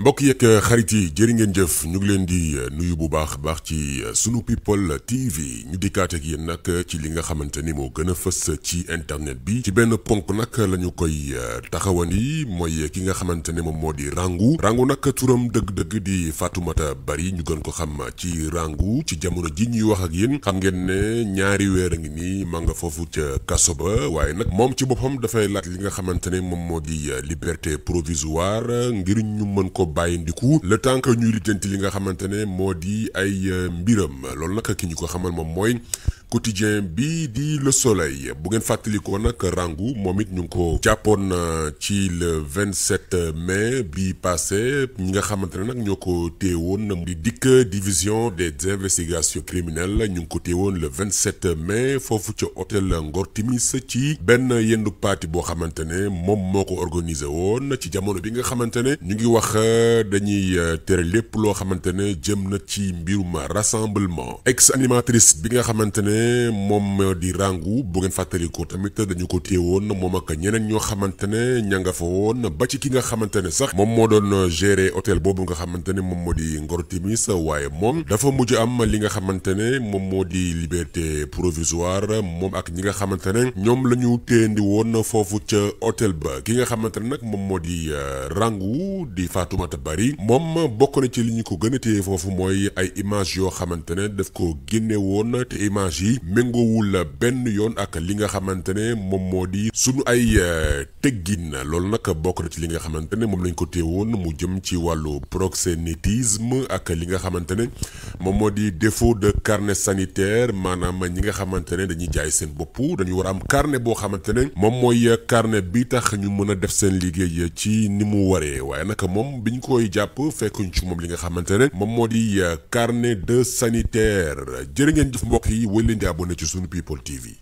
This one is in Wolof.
mbokk yeeg xarit yi jërë ngeen jëf ñu ngi leen di nuyu bu baax ci sunu people TV ñu dikkaat ak yéen nag ci li nga xamante ni moo gën a fës ci internet bi ci benn ponk nag la ñu koy taxawandi mooy ki nga xamante ne moom moo di Rangou nag turam dëgg-dëgg di Fatoumata Bari ñu gën ko xam ci Rangou ci jamono ji ñuy wax ak yéen xam ngeen ne ñaari weer a ngi nii ma nga foofu ca kaso ba waaye nag moom ci boppam dafay laaj li nga xamante ne moom moo di liberté provisoire ngir ñu mën ko bàyyi ndiku le temps que ñuy lijjanti li nga xamante ne moo di ay mbiram loolu nag ki ñu ko xamal moom mooy quotidien bi di Le Soleil bu ngeen fàttalikoo nag Rangou moom it ñu ngi ko jàppoon ci le 27 mai bi passé ñi nga xamante ne nag ñoo ko téewoon di dikk division des investigations criminelles ñu ngi ko téewoon le 27 mai foofu ca hôtel Ngor Timis ci benn yendu parti boo xamante ne moom moo ko organisé woon ci jamono bi nga xamante ne ñu ngi wax dañuy tere lépp loo xamante ne jëm na ci mbirum rassemblement ex animatrice bi nga xamante ne moom di Rangou bu ngeen fàttalikoo tamit dañu ko téewoon moom ak ñeneen ñoo xamante ne ña nga fa woon ba ci ki nga xamante ne sax moom moo doon gérer hôtel boobu nga xamante ne moom moo di Ngor Timis waaye moom dafa mujj am li nga xamante ne moom moo di liberté provisoire moom ak ñi nga xamante ne ñoom la ñu téendi woon foofu ca hôtel ba ki nga xamante ne nag moom moo di Rangou di Fatoumata Bari moom bokk na ci li ñu ko gën a téye foofu mooy ay image yoo xamante ne daf ko génne woon te image yi méngoowul benn yoon ak li nga xamante ne moom moo di sunu ay teggin loolu nag bokk na ci li nga xamante ne moom lañ ko téewoon mu jëm ci wàllu proxénétisme ak li nga xamante ne moom moo di défaut de carnet sanitaire maanaam ñi nga xamante ne dañuy jaay seen bopp dañu war a am carnet boo xamante ne moom mooy carnet bi tax ñu mën a def seen liggéey ci ni mu waree waaye nag moom biñ koy jàpp fekkuñ ci moom li nga xamante ne moom moo di carnet de sanitaire jërë ngeen jëf mbokk yi wëy leen di abonné ci sunu people TV